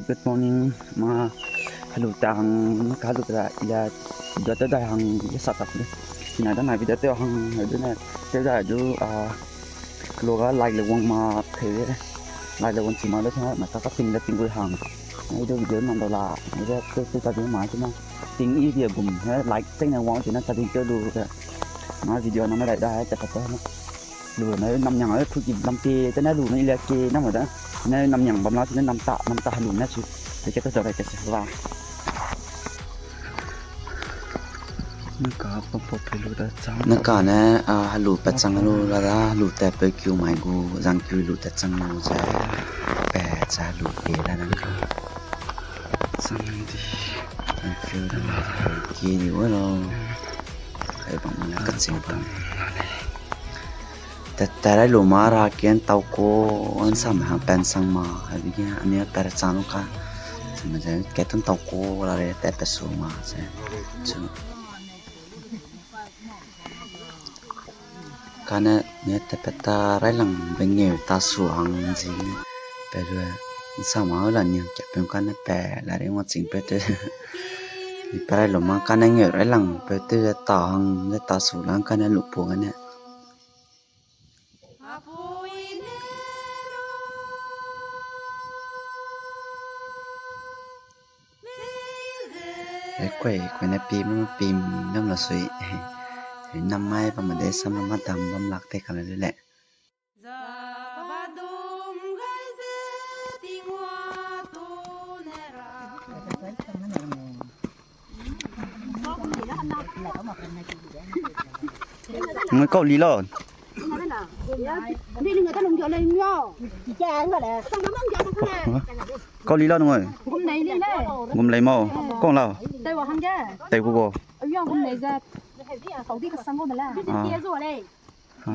Good morning. ມາຫາລູກຕາງ ມາຫາລູກຕາງ ຢາ ຢາເຕີໄດ້ຫັງ ຢາສາຕັບເດ້ ທີ່ນາດ້ານໃນວິດີໂອເຕີຫັງ ໃຫ້ດູແນ່ ເຕີໄດ້ດູ ອ່າ ໂລກາໄລລະວັງມາເພ ໄລລະວັງຊິມາເລີຍ ມາຕາກະຕິງລະຕິງໂອຍຫັງ ໃຫ້ດູວິດີໂອນຳໂດລາ ໃຫ້ເຕີ ເຕີຕາດີມາຊິມາ ຕິງອີເດຍບຸມ ໃຫ້ໄລເຕັງໃນວັງຊິນະ ຕາດີເຕີດູ ມາວິດີໂອນຳໄດ້ ໄດ້ ຈະປະແຕນະ. ລູກໃນນ້ຳຫຍັງ ເອີ ຜູ້ກິນນ້ຳເກ ຈະໄດ້ລູກໃນເລເກ ນ້ຳວ່າຈະໃນນ້ຳຫຍັງບຳລາວ ຊິແນະນຳຕະ ນຳຕະໃຫ້ລູກແນ່ ຊິໄດ້ແກ່ຕົວເຈົ້າໄດ້ແກ່ຊິວ່າ ນະກາ ນະການະ ອາ ຫາລູກປະຈັງ ຫາລູກລະດາ ຫາລູກແຕ່ເປີດຄິວໃໝ່ກູ ຈັ່ງຄິວລູກແຕ່ຈັ່ງລູກຈະແປຈະລູກເປລະນະກາ ຈັ່ງດີ ເປີດຄິວລະເກດີເວີລ ໃຄບັງມາລະກະຈິງບັງ Te, te rai lo ma ra kien tau ko, an sam ha pen sang ma, ha bi kien, an ya per sang lo ka, sam ma ke ton tau ko, la re te pe so ma, se, so. Ka ne, ne te pe ta rai lang, be nge ta su hang ji, pe lo, an sam ma la ni ke pen ka ne pe, la re mo ching pe te. Ni pe rai lo ma, ka ne nge rai lang, pe te ta hang, ne ta su lang, ka ne lo po ka ne. E kuai, kuai na pim, pim, nam la sui. Nam mai pa ma de sam ma dam, dam lak te ka la le le. Ngue kau lila. Kau lila ngue. Gum lai mau. Kong lau. Tei ku ko. Ah.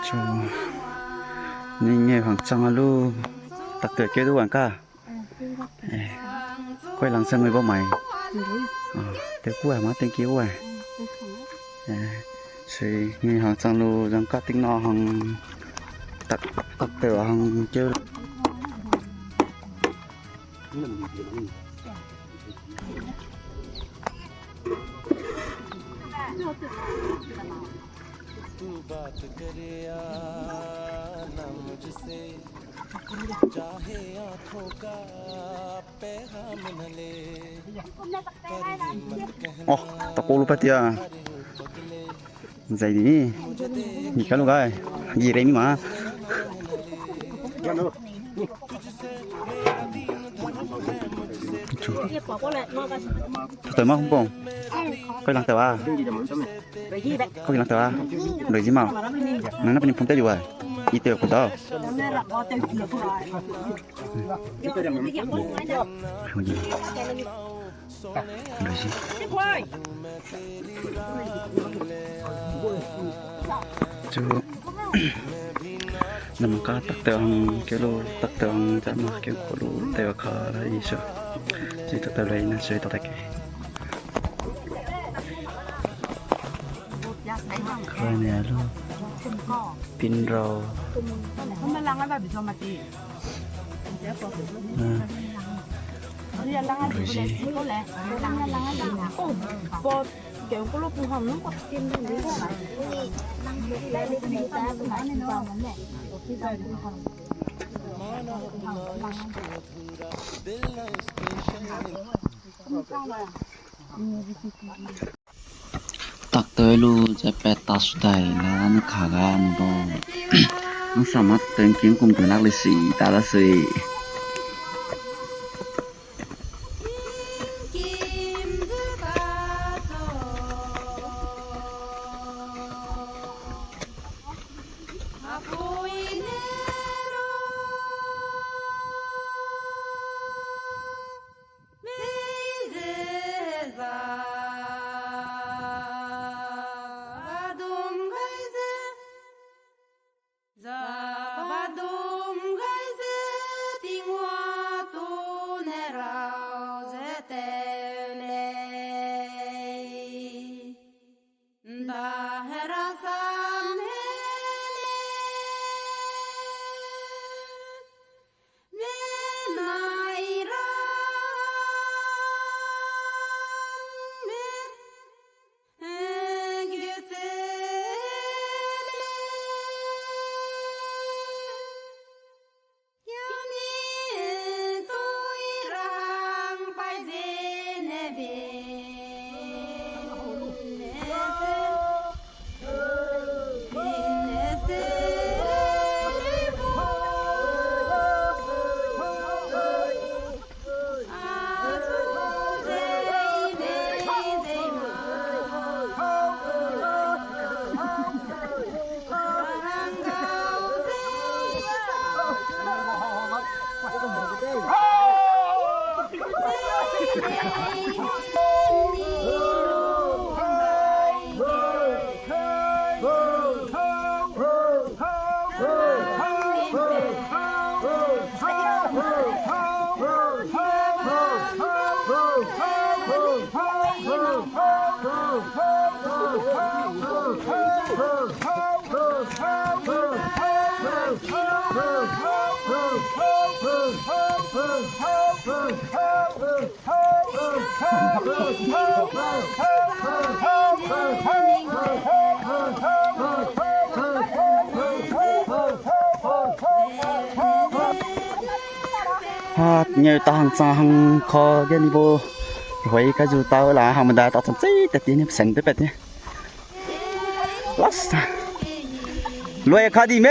Chu. Ni nge hang chang alu. Tak te ke du wan ka. Ê, quay lăng sang người bố mày. Ờ, tê cua hả má, tê kia cua. Ê, sư người hăng sang lu, răng cắt tính nó hăng tặc, tặc tờ hăng kêu. ໂອ້ ຕະໂກລູກປາເທຍ. ໃຈດີນີ້ ມີກະລູກໄດ້ ຢີເຣມີມາ ໂຕມາຄົງ ໄປຫຼັງແຕ່ວ່າ ເຂົາຢູ່ຫຼັງແຕ່ວ່າ ໂດຍຊິມາ ນັ້ນເປັນຜົມແຕ່ຢູ່ວ່າ ອີເຕີໂຄຕາ ຈະນຳກາຕັກເຕີງເກໂລ ຕັກເຕີງຈະມາເກໂກໂລ ແຕ່ວ່າຄາລາອີຊະ ຊິຕັກເຕີງໄລນະ ຊ່ວຍຕັກແກ ຄາເນໂລ ປິນໂຣ ເອີ ໂອ້ ຕັກເຕີງລູຈະແປດຕາສຸດໄດລະນະຄາລານບໍ ມັນສາມາດເຕີງກິນກຸມເຕີງລັກເລີຍສີຕາລະເຊ.ຫາດໃຫຍ່ຕາຫັງຊາງ ຂໍເດນິໂບ ຫວຍກະຢູ່ຕາເວລາ ທຳມະດາຕາສຳຊີ ແຕ່ຕີນີ້ແສນແປດນີ້ ລັດ ລວຍຄາດີເມ.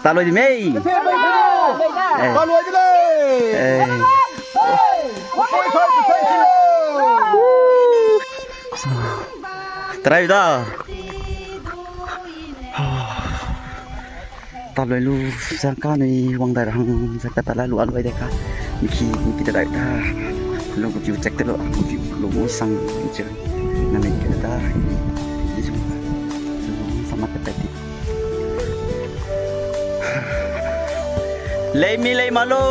Talo di Mei. Ê. Ê. Trai da. Ta loi lu sangka ni wang dai hang sangka ta la lu an wai deka. Miki miki ta dai ta. Lu ku piu cek te lo ku piu lu mu sang piu cek. Na miki ta. Sama ta peti. Lei mi lei malo.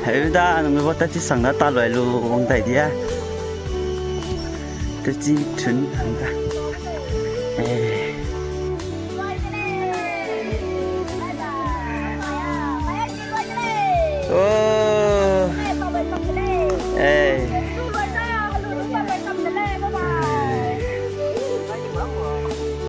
Heu da nang wa ta ti sang na ta loi lu wang dai dia. Teci thun hangka. Eh,